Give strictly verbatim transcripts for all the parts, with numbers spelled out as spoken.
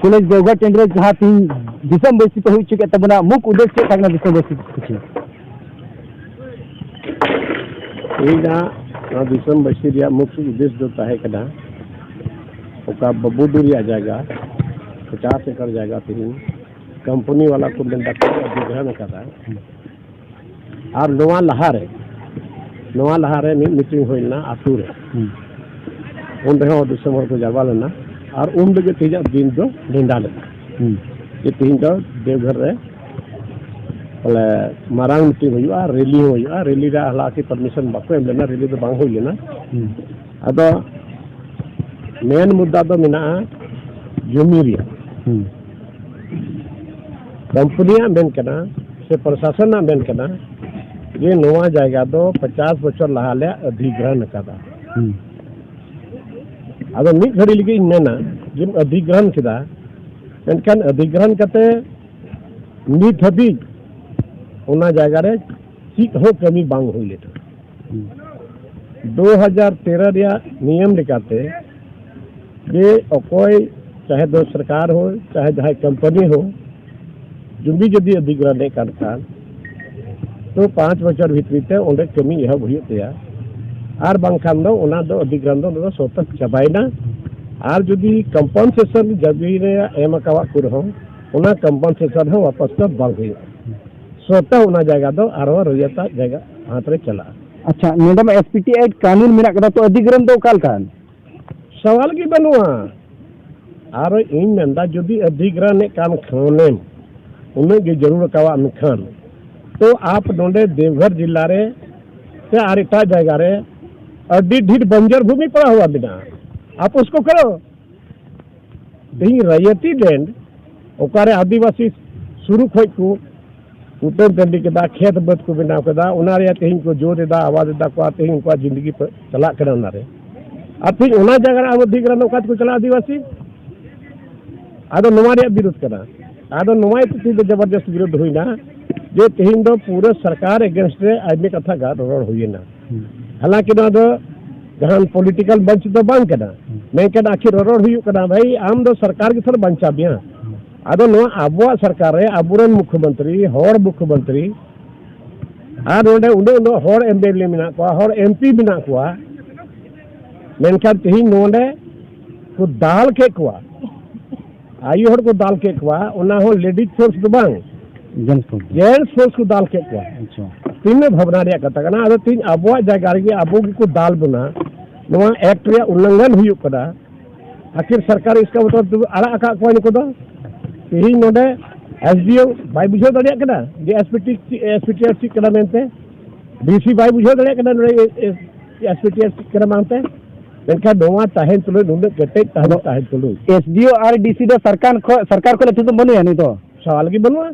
College ᱫᱮᱣᱜᱷᱚᱨ ᱴᱟᱺᱰᱤ ᱨᱮ ᱡᱟᱦᱟᱸ ᱛᱮᱦᱮᱧ ᱫᱤᱥᱚᱢ ᱵᱟᱹᱭᱥᱤ ᱯᱮ ᱦᱩᱭ ᱦᱚᱪᱚ ᱠᱮᱫ ᱛᱟᱵᱚᱱᱟ, ᱢᱩᱠ ᱩᱫᱽᱫᱮᱥ ᱪᱮᱫ ᱛᱟᱦᱮᱸ ᱠᱟᱱᱟ ᱫᱤᱥᱚᱢ ᱵᱟᱹᱭᱥᱤ ᱯᱤᱪᱷᱤ? ᱤᱧᱟᱹᱜ ᱱᱚᱣᱟ ᱫᱤᱥᱚᱢ ᱵᱟᱹᱭᱥᱤ ᱨᱮᱭᱟᱜ ᱢᱩᱠ ᱩᱫᱽᱫᱮᱥ ᱫᱚ ᱛᱟᱦᱮᱸ ᱠᱟᱱᱟ, ᱚᱠᱟ ᱵᱟᱹᱵᱩᱰᱩ ᱨᱮᱭᱟᱜ ᱡᱟᱭᱜᱟ, ᱯᱚᱪᱟᱥ ᱮᱠᱚᱨ ᱡᱟᱭᱜᱟ ᱛᱮᱦᱮᱧ ᱠᱳᱢᱯᱟᱱᱤ ᱵᱟᱞᱟ ᱠᱚ ᱢᱮᱱᱫᱟ ᱠᱚ ᱚᱫᱷᱤᱜᱨᱚᱦᱚᱱ ᱟᱠᱟᱫᱟ᱾ ᱟᱨ ᱱᱚᱣᱟ ᱞᱟᱦᱟᱨᱮ, ᱱᱚᱣᱟ ᱞᱟᱦᱟᱨᱮ ᱢᱤᱫ ᱢᱤᱴᱤᱝ ᱦᱩᱭ ᱞᱮᱱᱟ ᱟᱹᱛᱩ ᱨᱮ᱾ ᱦᱩᱸ᱾ ᱩᱱ ᱨᱮᱦᱚᱸ ᱫᱤᱥᱚᱢ ᱦᱚᱲ ᱠᱚ ᱡᱟᱨᱣᱟ ᱞᱮᱱᱟ᱾ ᱟᱨ ᱩᱱ ᱨᱮᱜᱮ ᱛᱮᱦᱮᱧᱟᱜ ᱫᱤᱱ ᱫᱚ ᱱᱮᱰᱟ ᱞᱮᱱᱟ᱾ ᱦᱩᱸ᱾ ᱡᱮ ᱛᱮᱦᱮᱧ ᱫᱚ ᱫᱮᱣᱜᱷᱚᱨ ᱨᱮ ᱵᱚᱞᱮ ᱢᱟᱨᱟᱝ ᱢᱤᱴᱤᱝ ᱦᱩᱭᱩᱜᱼᱟ, ᱨᱮᱞᱤ ᱦᱚᱸ ᱦᱩᱭᱩᱜᱼᱟ᱾ ᱨᱮᱞᱤ ᱨᱮ ᱦᱟᱞᱟᱠᱤ ᱯᱟᱨᱢᱤᱥᱚᱱ ᱵᱟᱠᱚ ᱮᱢ ᱞᱮᱱᱟ, ᱨᱮᱞᱤ ᱫᱚ ᱵᱟᱝ ᱦᱩᱭ ᱞᱮᱱᱟ᱾ ᱦᱩᱸ᱾ ᱟᱫᱚ ᱢᱮᱱ ᱢᱩᱫᱽᱫᱟ ᱫᱚ ᱢᱮᱱᱟᱜᱼᱟ ᱡᱚᱢᱤ ᱨᱮᱭᱟᱜ᱾ ᱦᱩᱸ᱾ ᱠᱳᱢᱯᱟᱱᱤᱭᱟᱜ ᱢᱮᱱ ᱠᱟᱱᱟ ᱥᱮ ᱯᱨᱚᱥᱟᱥᱚᱱᱟᱜ ᱢᱮᱱ ᱠᱟᱱᱟ ᱡᱮ ᱱᱚᱣᱟ ᱡᱟᱭᱜᱟ ᱫᱚ ᱯᱚᱪᱟᱥ ᱵᱚᱪᱷᱚᱨ ᱞᱟᱦᱟ ᱞᱮ ᱚᱫᱷᱤᱜᱨᱚᱦᱚᱱ ᱟᱠᱟᱫᱟ᱾ ᱦᱩᱸ᱾ ᱟᱫᱚ ᱢᱤᱫ ᱜᱷᱟᱹᱲᱤ ᱞᱟᱹᱜᱤᱫ ᱤᱧ ᱢᱮᱱᱟ ᱡᱮᱢ ᱚᱫᱷᱤᱜᱨᱚᱦᱚᱱ ᱠᱮᱫᱟ, ᱢᱮᱱᱠᱷᱟᱱ ᱚᱫᱷᱤᱜᱨᱚᱦᱚᱱ ᱠᱟᱛᱮ ᱱᱤᱛ ᱦᱟᱹᱵᱤᱡ ᱚᱱᱟ ᱡᱟᱭᱜᱟ ᱨᱮ ᱪᱮᱫ ᱦᱚᱸ ᱠᱟᱹᱢᱤ ᱵᱟᱝ ᱦᱩᱭ ᱞᱮᱱᱟ᱾ ᱦᱩᱸ᱾ ᱫᱩ ᱦᱟᱡᱟᱨ ᱛᱮᱨᱚ ᱨᱮᱭᱟᱜ ᱱᱤᱭᱚᱢ ᱞᱮᱠᱟᱛᱮ ᱡᱮ ᱚᱠᱚᱭ ᱪᱟᱦᱮ ᱫᱚ ᱥᱚᱨᱠᱟᱨ ᱦᱳ ᱪᱟᱦᱮ ᱡᱟᱦᱟᱸᱭ ᱠᱳᱢᱯᱟᱱᱤ ᱦᱳ ᱡᱩᱢᱤ ᱡᱩᱫᱤ ᱚᱫᱷᱤᱜᱨᱚᱦᱚᱱᱮᱫ ᱠᱟᱱ ᱠᱷᱟᱱ ᱛᱚ ᱯᱟᱸᱪ ᱵᱚᱪᱷᱚᱨ ᱵᱷᱤᱛᱨᱤ ᱛᱮ ᱚᱸᱰᱮ ᱠᱟᱹᱢᱤ ᱮᱦᱚᱵ ᱦᱩᱭᱩᱜ ᱛᱟᱭᱟ, ᱟᱨ ᱵᱟᱝᱠᱷᱟᱱ ᱫᱚ ᱚᱱᱟ ᱫᱚ ᱚᱫᱷᱤᱜᱨᱚᱦᱚᱱ ᱫᱚ ᱚᱸᱰᱮ ᱫᱚ ᱥᱚᱛᱚ ᱪᱟᱵᱟᱭᱮᱱᱟ᱾ ᱟᱨ ᱡᱩᱫᱤ ᱠᱚᱢᱯᱚᱱᱥᱮᱥᱚᱱ ᱡᱚᱢᱤ ᱨᱮ ᱮᱢ ᱟᱠᱟᱣᱟᱫ ᱠᱚ ᱨᱮᱦᱚᱸ ᱚᱱᱟ ᱠᱚᱢᱯᱚᱱᱥᱮᱥᱚᱱ ᱦᱚᱸ ᱣᱟᱯᱟᱥ ᱫᱚ ᱵᱟᱝ ᱦᱩᱭᱩᱜᱼᱟ᱾ ᱥᱚᱛᱚ ᱚᱱᱟ ᱡᱟᱭᱜᱟ ᱫᱚ ᱟᱨᱦᱚᱸ ᱨᱟᱹᱭᱟᱹᱛᱟᱜ ᱡᱟᱭᱜᱟ ᱦᱟᱛ ᱨᱮ ᱪᱟᱞᱟᱜᱼᱟ᱾ ᱟᱪᱪᱷᱟ, ᱱᱚᱰᱮ ᱢᱟ ᱮᱥ ᱯᱤ ᱴᱤ ᱮᱠᱴ ᱠᱟᱹᱱᱩᱱ ᱢᱮᱱᱟᱜ ᱠᱟᱫᱟ, ᱛᱚ ᱚᱫᱷᱤᱜᱨᱚᱦᱚᱱ ᱫᱚ ᱚᱠᱟ ᱞᱮᱠᱟᱱ? ᱥᱟᱣᱟᱞ ᱜᱮ ᱵᱟᱹᱱᱩᱜᱼᱟ᱾ ᱟᱨ ᱤᱧ ᱢᱮᱱᱫᱟ ᱡᱩᱫᱤ ᱚᱫᱷᱤᱜᱨᱚᱦᱚᱱᱮᱫ ᱠᱟᱱ ᱠᱷᱟᱱᱮᱢ, ᱩᱱᱟᱹᱜ ᱜᱮ ᱡᱟᱹᱨᱩᱲ ᱟᱠᱟᱣᱟᱫ ᱢᱮᱠᱷᱟᱱ, ᱛᱚ ᱟᱯ ᱱᱚᱰᱮ ᱫᱮᱣᱜᱷᱚᱨ ᱡᱤᱞᱟ ᱨᱮ ᱥᱮ ᱟᱨ ᱮᱴᱟᱜ ᱡᱟᱭᱜᱟ ᱨᱮ ᱟᱹᱰᱤ ᱰᱷᱮᱨ ᱵᱚᱧᱡᱚᱨ ᱵᱷᱩᱢᱤ ᱯᱟᱲᱟᱣ ᱦᱩᱭ ᱢᱮᱱᱟᱜᱼᱟ, ᱟᱯ ᱩᱥᱠᱚ ᱠᱟᱨᱚ᱾ ᱛᱮᱦᱮᱧ ᱨᱟᱭᱟᱛᱤ ᱞᱮᱱᱰ ᱚᱠᱟᱨᱮ ᱟᱹᱫᱤᱵᱟᱹᱥᱤ ᱥᱩᱨᱩ ᱠᱷᱚᱡ ᱠᱚ ᱠᱩᱴᱟᱹᱢ ᱴᱟᱺᱰᱤ ᱠᱮᱫᱟ, ᱠᱷᱮᱛ ᱵᱟᱹᱫᱽ ᱠᱚ ᱵᱮᱱᱟᱣ ᱠᱮᱫᱟ, ᱚᱱᱟ ᱨᱮᱭᱟᱜ ᱛᱮᱦᱮᱧ ᱠᱚ ᱡᱳᱨ ᱮᱫᱟ, ᱟᱣᱟᱡ ᱮᱫᱟ ᱠᱚ, ᱟᱨ ᱛᱮᱦᱮᱧ ᱩᱱᱠᱩᱣᱟᱜ ᱡᱤᱱᱫᱮᱜᱤ ᱯᱮ-, ᱪᱟᱞᱟᱜ ᱠᱟᱱᱟ ᱚᱱᱟ ᱨᱮ᱾ ᱟᱨ ᱛᱮᱦᱮᱧ ᱚᱱᱟ ᱡᱟᱭᱜᱟ ᱨᱮ ᱟᱵᱚ ᱫᱷᱤᱠ ᱨᱮᱱ ᱚᱠᱟ ᱛᱮᱠᱚ ᱪᱟᱞᱟᱜᱼᱟ ᱟᱹᱫᱤᱵᱟᱹᱥᱤ? ᱟᱫᱚ ᱱᱚᱣᱟ ᱨᱮᱭᱟᱜ ᱵᱤᱨᱳᱫᱷ ᱠᱟᱱᱟ᱾ ᱟᱫᱚ ᱱᱚᱣᱟ ᱤᱭᱟᱹᱛᱮ ᱛᱮᱦᱮᱧ ᱫᱚ ᱡᱚᱵᱚᱨᱫᱚᱥᱛ ᱵᱤᱨᱳᱫᱷ ᱦᱩᱭᱱᱟ ᱡᱮ ᱛᱮᱦᱮᱧ ᱫᱚ ᱯᱩᱨᱟᱹ ᱥᱚᱨᱠᱟᱨ against ᱨᱮ ᱟᱭᱢᱟ ᱠᱟᱛᱷᱟ ᱜᱟ-, ᱨᱚᱲ ᱦᱩᱭᱮᱱᱟ᱾ ᱦᱩᱸ᱾ ᱦᱟᱞᱟᱝᱠᱤ ᱱᱚᱣᱟ ᱫᱚ ᱡᱟᱦᱟᱱ political ᱢᱚᱧᱪ ᱫᱚ ᱵᱟᱝ ᱠᱟᱱᱟ᱾ ᱦᱩᱸ᱾ ᱢᱮᱱᱠᱷᱟᱱ ᱟᱹᱠᱷᱤᱨ ᱨᱚᱨᱚᱲ ᱦᱩᱭᱩᱜ ᱠᱟᱱᱟ, ᱵᱷᱟᱹᱭ, ᱟᱢ ᱫᱚ ᱥᱚᱨᱠᱟᱨ ᱜᱮ ᱛᱷᱚᱲᱟ ᱵᱟᱧᱪᱟᱣ ᱢᱮᱭᱟ᱾ ᱟᱫᱚ ᱱᱚᱣᱟ ᱟᱵᱚᱣᱟᱜ ᱥᱚᱨᱠᱟᱨ ᱨᱮ ᱟᱵᱚᱨᱮᱱ ᱢᱩᱠᱷᱭᱚᱢᱚᱱᱛᱨᱤ, ᱦᱚᱲ ᱢᱩᱠᱷᱭᱚᱢᱚᱱᱛᱨᱤ, ᱟᱨ ᱱᱚᱰᱮ ᱩᱱᱟᱹᱜ ᱩᱱᱟᱹᱜ ᱦᱚᱲ ᱮᱢ ᱮᱞ ᱮ ᱢᱮᱱᱟᱜ ᱠᱚᱣᱟ, ᱦᱚᱲ ᱮᱢ ᱯᱤ ᱢᱮᱱᱟᱜ ᱠᱚᱣᱟ, ᱢᱮᱱᱠᱷᱟᱱ ᱛᱮᱦᱮᱧ ᱱᱚᱰᱮ ᱠᱚ ᱫᱟᱞ ᱠᱮᱫ ᱠᱚᱣᱟ, ᱟᱭᱳ ᱦᱚᱲ ᱠᱚ ᱫᱟᱞ ᱠᱮᱫ ᱠᱚᱣᱟ, ᱚᱱᱟ ᱦᱚᱸ ᱞᱮᱰᱤᱡ ᱯᱷᱳᱨᱥ ᱫᱚ ᱵᱟᱝ, ᱡᱮᱱᱴᱥ ᱯᱷᱳᱨᱥ ᱫᱚ᱾ ᱡᱮᱱᱴᱥ ᱯᱷᱳᱨᱥ ᱠᱚ ᱫᱟᱞ ᱠᱮᱫ ᱠᱚᱣᱟ᱾ ᱟᱪᱪᱷᱟ᱾ ᱛᱤᱱᱟᱹᱜ ᱵᱷᱟᱵᱽᱱᱟ ᱨᱮᱭᱟᱜ ᱠᱟᱛᱷᱟ ᱠᱟᱱᱟ! ᱟᱫᱚ ᱛᱮᱦᱮᱧ ᱟᱵᱚᱣᱟᱜ ᱡᱟᱭᱜᱟ ᱨᱮᱜᱮ ᱟᱵᱚ ᱜᱮᱠᱚ ᱫᱟᱞ ᱵᱚᱱᱟ, ᱱᱚᱣᱟ ᱮᱠᱴ ᱨᱮᱭᱟᱜ ᱩᱞᱞᱚᱝᱜᱷᱚᱱ ᱦᱩᱭᱩᱜ ᱠᱟᱱᱟ᱾ ᱟᱹᱠᱷᱤᱨ ᱥᱚᱨᱠᱟᱨ ᱤᱥᱠᱟ ᱢᱚᱛᱞᱚᱵ ᱟᱲᱟᱜ ᱟᱠᱟᱫ ᱠᱚᱣᱟ ᱱᱩᱠᱩ ᱫᱚ᱾ ᱛᱮᱦᱮᱧ ᱱᱚᱰᱮ ᱮᱥ ᱰᱤ ᱳ ᱵᱟᱭ ᱵᱩᱡᱷᱟᱹᱣ ᱫᱟᱲᱮᱭᱟᱜ ᱠᱟᱱᱟ ᱡᱮ S P T, S P T ᱟᱨ ᱪᱮᱫ ᱠᱟᱱᱟ ᱢᱮᱱᱛᱮ, ᱰᱤ ᱥᱤ ᱵᱟᱭ ᱵᱩᱡᱷᱟᱹᱣ ᱫᱟᱲᱮᱭᱟᱜ ᱠᱟᱱᱟ ᱱᱚᱰᱮ ᱮᱥ ᱯᱤ ᱴᱤ ᱟᱨ ᱪᱮᱫ ᱠᱟᱱᱟ ᱢᱮᱱᱛᱮ᱾ ᱢᱮᱱᱠᱷᱟᱱ ᱱᱚᱣᱟ ᱛᱟᱦᱮᱱ ᱛᱩᱞᱩᱡ, ᱱᱩᱱᱟᱹᱜ ᱠᱮᱴᱮᱡ ᱛᱟᱦᱮᱱ, ᱟᱫᱚ ᱛᱟᱦᱮᱱ ᱛᱩᱞᱩᱡ, ᱮᱥ ᱰᱤ ᱳ ᱟᱨ ᱰᱤ ᱥᱤ ᱫᱚ ᱥᱚᱨᱠᱟᱨ ᱠᱷᱚᱱ, ᱥᱚᱨᱠᱟᱨ ᱠᱷᱚᱱ ᱞᱟᱹᱴᱩ ᱫᱚ ᱵᱟᱹᱱᱩᱭᱟ ᱱᱩᱭ ᱫᱚ᱾ ᱥᱟᱣᱟᱞ ᱜᱮ ᱵᱟᱹᱱᱩᱜᱼᱟ᱾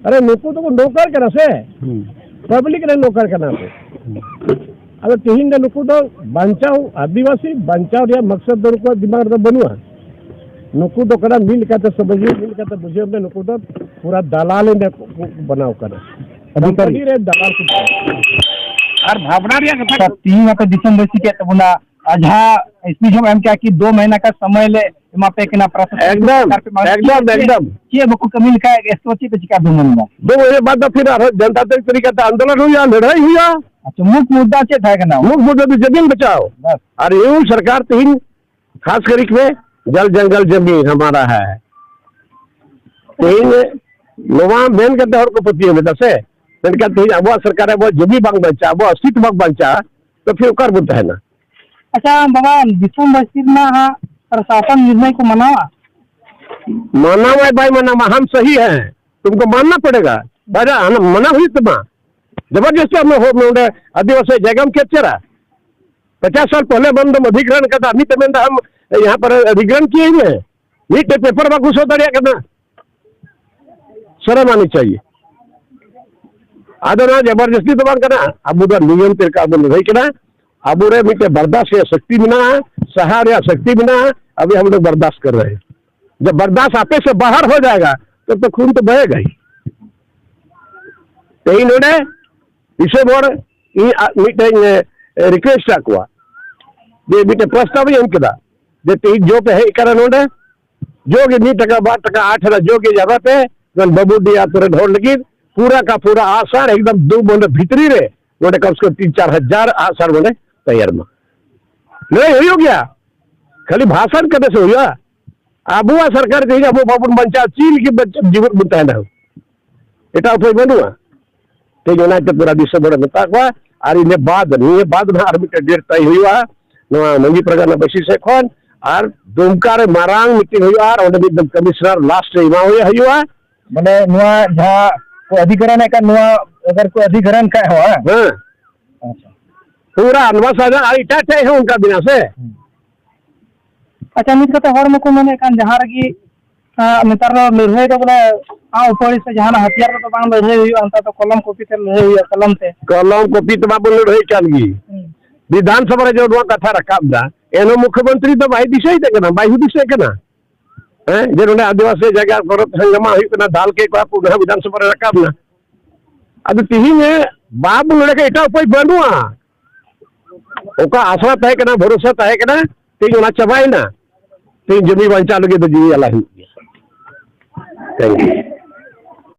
ᱟᱨᱮ, ᱱᱩᱠᱩ ᱫᱚᱠᱚ ᱱᱚᱠᱟᱨ ᱠᱟᱱᱟ ᱥᱮ, ᱦᱩᱸ᱾ ᱯᱟᱵᱽᱞᱤᱠ ᱨᱮ ᱱᱚᱠᱟᱨ ᱠᱟᱱᱟ ᱠᱚ᱾ ᱦᱩᱸ᱾ ᱟᱫᱚ ᱛᱮᱦᱮᱧ ᱫᱚ ᱱᱩᱠᱩ ᱫᱚ ᱵᱟᱧᱪᱟᱣ, ᱟᱹᱫᱤᱵᱟᱹᱥᱤ ᱵᱟᱧᱪᱟᱣ ᱨᱮᱭᱟᱜ ᱢᱚᱠᱥᱚᱫ ᱫᱚ ᱱᱩᱠᱩᱣᱟᱜ ᱫᱤᱢᱟᱜᱽ ᱨᱮᱫᱚ ᱵᱟᱹᱱᱩᱜᱼᱟ᱾ ᱱᱩᱠᱩ ᱫᱚ ᱠᱟᱱᱟ ᱢᱤᱫ ᱞᱮᱠᱟᱛᱮ ᱥᱚᱢᱟᱡᱽ, ᱢᱤᱫ ᱞᱮᱠᱟᱛᱮ ᱵᱩᱡᱷᱟᱹᱣ ᱢᱮ, ᱱᱩᱠᱩ ᱫᱚ ᱯᱩᱨᱟ ᱫᱟᱞᱟᱞ ᱨᱮᱱᱟᱜ ᱠᱚ, ᱠᱚ ᱵᱮᱱᱟᱣ ᱠᱟᱱᱟ᱾ ᱚᱫᱷᱤᱠᱟᱨᱤ᱾ ᱠᱳᱢᱯᱟᱱᱤ ᱨᱮ ᱫᱟᱞᱟᱞ ᱠᱚ ᱠᱟᱱᱟ᱾ ᱟᱨ ᱵᱷᱟᱵᱽᱱᱟ ᱨᱮᱭᱟᱜ ᱠᱟᱛᱷᱟ᱾ ᱛᱤᱦᱤᱧ ᱟᱯᱮ ᱫᱤᱥᱚᱢ ᱵᱟᱹᱥᱤ ᱠᱮᱫ ᱛᱟᱵᱚᱱᱟ, ᱟᱨ ᱡᱟᱦᱟᱸ ᱮᱥ ᱯᱤ ᱡᱚᱢ ᱮᱢ ᱠᱮᱜᱼᱟ ᱠᱤ ᱫᱳ ᱢᱟᱦᱤᱱᱟ ᱠᱟ ᱥᱚᱢᱚᱭ ᱞᱮ ᱮᱢᱟ ᱯᱮ ᱠᱟᱱᱟ, ᱯᱨᱚᱥᱟᱥᱚᱱ ᱮᱠᱫᱚᱢ, ᱥᱚᱨᱠᱟᱨ ᱯᱮ ᱮᱢᱟ ᱯᱮ ᱮᱠᱫᱚᱢ, ᱠᱟᱱᱟ᱾ ᱮᱠᱫᱚᱢ᱾ ᱪᱮᱫ ᱵᱟᱠᱚ ᱠᱟᱹᱢᱤ ᱞᱮᱠᱷᱟᱡ ᱮᱥ ᱠᱚ ᱪᱮᱫ ᱯᱮ ᱪᱤᱠᱟ ᱫᱩ ᱢᱟᱦᱤᱱᱟ? ᱫᱳ ᱢᱟᱦᱤᱱᱟ ᱵᱟᱫ ᱫᱚ ᱯᱷᱤᱨ ᱟᱨᱦᱚᱸ ᱡᱚᱱᱛᱟ ᱛᱚᱨᱤᱠᱟ ᱛᱮ ᱟᱱᱫᱳᱞᱚᱱ ᱦᱩᱭᱩᱜᱼᱟ, ᱞᱟᱹᱲᱦᱟᱹᱭ ᱦᱩᱭᱩᱜᱼᱟ᱾ ᱟᱪᱪᱷᱟ, ᱢᱩᱠ ᱢᱩᱫᱽᱫᱟ ᱪᱮᱫ ᱛᱟᱦᱮᱸ ᱠᱟᱱᱟ? ᱢᱩᱠ ᱢᱩᱫᱽᱫᱟ ᱫᱚ ᱡᱚᱢᱤᱱ ᱵᱟᱪᱟᱣ᱾ ᱵᱟᱥ᱾ ᱟᱨ ᱤᱭᱩ ᱥᱚᱨᱠᱟᱨ ᱛᱮᱦᱮᱧ ᱠᱷᱟᱥ ᱠᱟᱨᱤ ᱯᱮ ᱡᱚᱞ ᱡᱚᱝᱜᱚᱞ ᱡᱚᱢᱤᱱ ᱦᱟᱢᱟᱨᱟ ᱦᱟᱭ᱾ ᱛᱮᱦᱮᱧ ᱱᱚᱣᱟ ᱢᱮᱱ ᱠᱟᱛᱮ ᱦᱚᱲ ᱠᱚ ᱯᱟᱹᱛᱭᱟᱹᱣ ᱞᱮᱫᱟ ᱥᱮ, ᱢᱮᱱᱠᱷᱟᱱ ᱛᱮᱦᱮᱧ ᱟᱵᱚᱣᱟᱜ ᱥᱚᱨᱠᱟᱨ ᱨᱮ ᱟᱵᱚᱣᱟᱜ ᱡᱚᱢᱤ ᱵᱟᱝ ᱵᱟᱧᱪᱟᱜᱼᱟ, ᱟᱵᱚᱣᱟᱜ ᱚᱥᱛᱤᱛᱣ ᱵᱟᱝ ᱵᱟᱧᱪᱟᱜᱼᱟ, ᱛᱚ ᱯᱷᱤᱨ ᱚᱠᱟ ᱨᱮᱵᱚᱱ ᱛᱟᱦᱮᱱᱟ? ᱟᱪᱪᱷᱟ ᱵᱟᱵᱟ, ᱫᱤᱥᱚᱢ ᱵᱟᱹᱥᱤ ᱨᱮᱱᱟᱜ ᱦᱟᱸᱜ ᱯᱨᱚᱥᱟᱥᱚᱱ ᱱᱤᱨᱱᱚᱭ ᱠᱚ ᱢᱟᱱᱟᱣᱟ? ᱢᱟᱱᱟᱣ ᱟᱭ ᱵᱟᱭ ᱢᱟᱱᱟᱣᱟ, ᱦᱟᱢ ᱥᱟᱦᱤ ᱦᱮ, ᱛᱩᱢᱠᱳ ᱢᱟᱱᱱᱟ ᱯᱟᱲᱮᱜᱟ, ᱵᱟᱭ ᱢᱟᱱᱟᱣ ᱦᱩᱭᱩᱜ ᱛᱟᱢᱟ᱾ ᱡᱚᱵᱚᱨᱫᱚᱥᱛᱤ ᱟᱢ ᱦᱚ-, ᱱᱚᱰᱮ ᱟᱹᱫᱤᱵᱟᱹᱥᱤ ᱡᱟᱭᱜᱟᱢ ᱠᱮᱯᱪᱟᱨᱟ, ᱯᱚᱪᱟᱥ ᱥᱟᱞ ᱯᱚᱦᱞᱮ ᱵᱚᱱ ᱫᱚᱢ ᱚᱫᱷᱤᱜᱨᱚᱦᱚᱱ ᱠᱟᱫᱟ, ᱢᱤᱫ ᱛᱮ ᱢᱮᱱᱫᱟ ᱟᱢ ᱭᱟᱦᱟᱸ ᱯᱟᱨ ᱚᱫᱷᱤᱜᱨᱚᱦᱚᱱ ᱠᱤᱭᱮ ᱦᱩᱭ ᱦᱮ, ᱢᱤᱫᱴᱮᱡ ᱯᱮᱯᱟᱨ ᱵᱟᱠᱚ ᱥᱳ ᱫᱟᱲᱮᱭᱟᱜ ᱠᱟᱱᱟ᱾ ᱥᱚᱨᱢ ᱟᱱᱤ ᱪᱟᱦᱤᱭᱮ᱾ ᱟᱫᱚ ᱱᱚᱣᱟ ᱡᱚᱵᱚᱨᱫᱚᱥᱛᱤ ᱫᱚ ᱵᱟᱝ ᱠᱟᱱᱟ, ᱟᱵᱚ ᱫᱚ ᱱᱤᱭᱚᱢ ᱛᱮ ᱞᱮᱠᱟ ᱵᱚᱱ ᱞᱟᱹᱲᱦᱟᱹᱭ ᱠᱟᱱᱟ᱾ ᱟᱵᱚᱨᱮ ᱢᱤᱫᱴᱮᱡ ᱵᱟᱨᱫᱟᱥ ᱨᱮᱭᱟᱜ ᱥᱚᱠᱛᱤ ᱢᱮᱱᱟᱜᱼᱟ, ᱥᱟᱦᱟᱣ ᱨᱮᱭᱟᱜ ᱥᱚᱠᱛᱤ ᱢᱮᱱᱟᱜᱼᱟ, ᱟᱵᱚ ᱦᱟᱢ ᱞᱳᱜ ᱵᱟᱨᱫᱟᱥ ᱠᱟᱨ ᱨᱟᱦᱮ ᱦᱮ᱾ ᱡᱟᱵ ᱵᱟᱨᱫᱟᱥ ᱟᱯᱮ ᱥᱮ ᱵᱟᱦᱟᱨ ᱦᱳ ᱡᱟᱭᱮᱜᱟ, ᱛᱚᱵ ᱛᱚ ᱠᱷᱩᱱ ᱛᱚ ᱵᱟᱦᱮᱜᱟ ᱦᱤ᱾ ᱛᱮᱦᱮᱧ ᱱᱚᱰᱮ ᱫᱤᱥᱚᱢ ᱦᱚᱲ ᱤᱧ ᱟ-, ᱢᱤᱫᱴᱮᱱ, ᱮ, ᱨᱤᱠᱩᱭᱮᱥᱴ ᱟᱠᱚᱣᱟ, ᱡᱮ ᱢᱤᱫᱴᱮᱱ ᱯᱨᱚᱥᱛᱟᱵ ᱤᱧ ᱮᱢ ᱠᱮᱫᱟ ᱡᱮ ᱛᱮᱦᱮᱧ ᱡᱚ ᱯᱮ ᱦᱮᱡ ᱟᱠᱟᱱᱟ ᱱᱚᱰᱮ, ᱡᱚ ᱜᱮ ᱢᱤᱫ ᱴᱟᱠᱟ ᱵᱟᱨ ᱴᱟᱠᱟ ᱟᱴ ᱟᱱᱟ ᱡᱚ ᱜᱮ ᱡᱟᱣᱨᱟ ᱯᱮ, ᱱᱚᱣᱟ ᱵᱟᱹᱵᱩᱰᱤ ᱟᱛᱳ ᱨᱮᱱ ᱦᱚᱲ ᱞᱟᱹᱜᱤᱫ ᱯᱩᱨᱟ ᱠᱟ ᱯᱩᱨᱟ ᱟᱜᱼᱥᱟᱨ ᱮᱠᱫᱚᱢ ᱫᱩ ᱢᱟᱱᱮ ᱵᱷᱤᱛᱨᱤ ᱨᱮ ᱱᱚᱰᱮ ᱠᱚᱢ ᱥᱮ ᱠᱚᱢ ᱛᱤᱱ ᱪᱟᱨ ᱦᱟᱡᱟᱨ ᱟᱜᱼᱥᱟᱨ ᱱᱚᱰᱮ ᱛᱮᱭᱟᱨ ᱢᱟ᱾ ᱞᱟᱹᱭ ᱦᱩᱭᱩᱜ ᱜᱮᱭᱟ, ᱠᱷᱟᱹᱞᱤ ᱵᱷᱟᱥᱚᱱ ᱠᱟᱛᱮ ᱥᱮ ᱦᱩᱭᱩᱜᱼᱟ? ᱟᱵᱚᱣᱟᱜ ᱥᱚᱨᱠᱟᱨ ᱛᱮᱦᱮᱧ ᱟᱵᱚ ᱵᱟᱵᱚᱱ ᱵᱟᱧᱪᱟᱣ, ᱪᱮᱫ ᱞᱟᱹᱜᱤᱫ ᱵᱟᱧᱪᱟᱣ ᱡᱤᱣᱮᱫ ᱵᱚᱱ ᱛᱟᱦᱮᱱᱟ? ᱮᱴᱟᱜ ᱩᱯᱟᱹᱭ ᱵᱟᱹᱱᱩᱜᱼᱟ᱾ ᱛᱮᱦᱮᱧ ᱚᱱᱟᱛᱮ ᱯᱩᱨᱟ ᱫᱤᱥᱚᱢ ᱦᱚᱲᱮ ᱢᱮᱛᱟ ᱠᱚᱣᱟ, ᱟᱨ ᱤᱱᱟᱹ ᱵᱟᱫ, ᱱᱤᱭᱟᱹ ᱵᱟᱫ ᱱᱟᱦᱟᱜ ᱟᱨ ᱢᱤᱫᱴᱮᱱ ᱰᱮᱴ ᱛᱟᱭ ᱦᱩᱭᱩᱜᱼᱟ᱾ ᱱᱚᱣᱟ ᱢᱟᱹᱡᱷᱤ ᱯᱟᱨᱜᱟᱱᱟ ᱵᱟᱹᱭᱥᱤ ᱥᱮᱫ ᱠᱷᱚᱱ, ᱟᱨ ᱫᱩᱢᱠᱟ ᱨᱮ ᱢᱟᱨᱟᱝ ᱢᱤᱴᱤᱝ ᱦᱩᱭᱩᱜᱼᱟ, ᱟᱨ ᱚᱸᱰᱮ ᱢᱤᱫ ᱫᱚᱢ ᱠᱚᱢᱤᱥᱚᱱᱟᱨ ᱞᱟᱥᱴ ᱨᱮ ᱮᱢᱟ ᱦᱩᱭᱩᱜᱼᱟ᱾ ᱢᱟᱱᱮ ᱱᱚᱣᱟ ᱡᱟᱦᱟᱸ ᱠᱚ ᱚᱫᱷᱤᱠᱟᱨᱚᱱ ᱮᱫ ᱠᱟᱱ, ᱱᱚᱣᱟ ᱟᱜᱟᱨ ᱠᱚ ᱚᱫᱷᱤᱠᱟᱨᱚᱱ ᱠᱷᱟᱡ ᱦᱚᱸ, ᱦᱮᱸ? ᱦᱮᱸ᱾ ᱟᱪᱪᱷᱟ᱾ ᱯᱩᱨᱟ ᱱᱚᱣᱟ ᱥᱟᱡᱟ ᱟᱨ ᱮᱴᱟᱜ ᱴᱷᱮᱡ ᱦᱚᱸ ᱚᱱᱠᱟ ᱵᱮᱱᱟ ᱥᱮ? ᱦᱩᱸ᱾ ᱟᱪᱪᱷᱟ, ᱱᱤᱛ ᱠᱟᱛᱮ ᱦᱚᱲ ᱢᱟᱠᱚ ᱢᱮᱱᱮᱫ ᱠᱟᱱ, ᱡᱟᱦᱟᱸ ᱨᱮᱜᱮ, ᱟᱸ, ᱱᱮᱛᱟᱨ ᱫᱚ ᱞᱟᱹᱲᱦᱟᱹᱭ ᱫᱚ ᱵᱚᱞᱮ ᱟᱸᱜ ᱩᱯᱟᱹᱲᱤ ᱥᱮ ᱡᱟᱦᱟᱱᱟᱜ ᱦᱟᱛᱤᱭᱟᱨ ᱠᱚᱫᱚ ᱵᱟᱝ ᱞᱟᱹᱲᱦᱟᱹᱭ ᱦᱩᱭᱩᱜᱼᱟ, ᱱᱮᱛᱟᱨ ᱫᱚ ᱠᱚᱞᱚᱢ ᱠᱚᱯᱤ ᱛᱮ ᱞᱟᱹᱲᱦᱟᱹᱭ ᱦᱩᱭᱩᱜᱼᱟ, ᱠᱚᱞᱚᱢ ᱛᱮ᱾ ᱠᱚᱞᱚᱢ ᱠᱚᱯᱤ ᱛᱮ ᱢᱟᱵᱚᱱ ᱞᱟᱹᱲᱦᱟᱹᱭ ᱠᱟᱱ ᱜᱮ᱾ ᱦᱩᱸ᱾ ᱵᱤᱫᱷᱟᱱ ᱥᱚᱵᱷᱟ ᱨᱮ ᱡᱚ ᱱᱚᱣᱟ ᱠᱟᱛᱷᱟ ᱨᱟᱠᱟᱵ ᱮᱫᱟ, ᱮᱱᱦᱚᱸ ᱢᱩᱠᱷᱭᱚᱢᱚᱱᱛᱨᱤ ᱫᱚ ᱵᱟᱭ ᱫᱤᱥᱟᱹᱭᱮᱫ ᱠᱟᱱᱟ, ᱵᱟᱭ ᱦᱩᱫᱤᱥᱮᱫ ᱠᱟᱱᱟ᱾ ᱦᱮᱸ, ᱡᱮ ᱱᱚᱰᱮ ᱟᱹᱫᱤᱵᱟᱹᱥᱤ ᱡᱟᱭᱜᱟ ᱠᱚᱨᱮ ᱦᱟᱝᱜᱟᱢᱟ ᱦᱩᱭᱩᱜ ᱠᱟᱱᱟ, ᱫᱟᱞ ᱠᱮᱫ ᱠᱚᱣᱟ ᱠᱚ, ᱚᱱᱟ ᱦᱚᱸ ᱵᱤᱫᱷᱟᱱ ᱥᱚᱵᱷᱟ ᱨᱮ ᱨᱟᱠᱟᱵ ᱮᱱᱟ᱾ ᱟᱫᱚ ᱛᱤᱦᱤᱧ ᱵᱟᱵᱚᱱ ᱞᱟᱹᱲᱦᱟᱹᱭ ᱠᱷᱟᱱ ᱮᱴᱟᱜ ᱩᱯᱟᱹᱭ ᱵᱟᱹᱱᱩᱜᱼᱟ᱾ ᱚᱠᱟ ᱟᱥᱨᱟ ᱛᱟᱦᱮᱸ ᱠᱟᱱᱟ, ᱵᱷᱚᱨᱚᱥᱟ ᱛᱟᱦᱮᱸ ᱠᱟᱱᱟ, ᱛᱮᱦᱮᱧ ᱚᱱᱟ ᱪᱟᱵᱟᱭᱮᱱᱟ᱾ ᱛᱮᱦᱮᱧ ᱡᱚᱢᱤ ᱵᱟᱧᱪᱟᱣ ᱞᱟᱹᱜᱤᱫ ᱫᱚ ᱡᱤᱣᱤ ᱟᱞᱟᱭ ᱦᱩᱭᱩᱜ ᱜᱮᱭᱟ᱾ Thank you.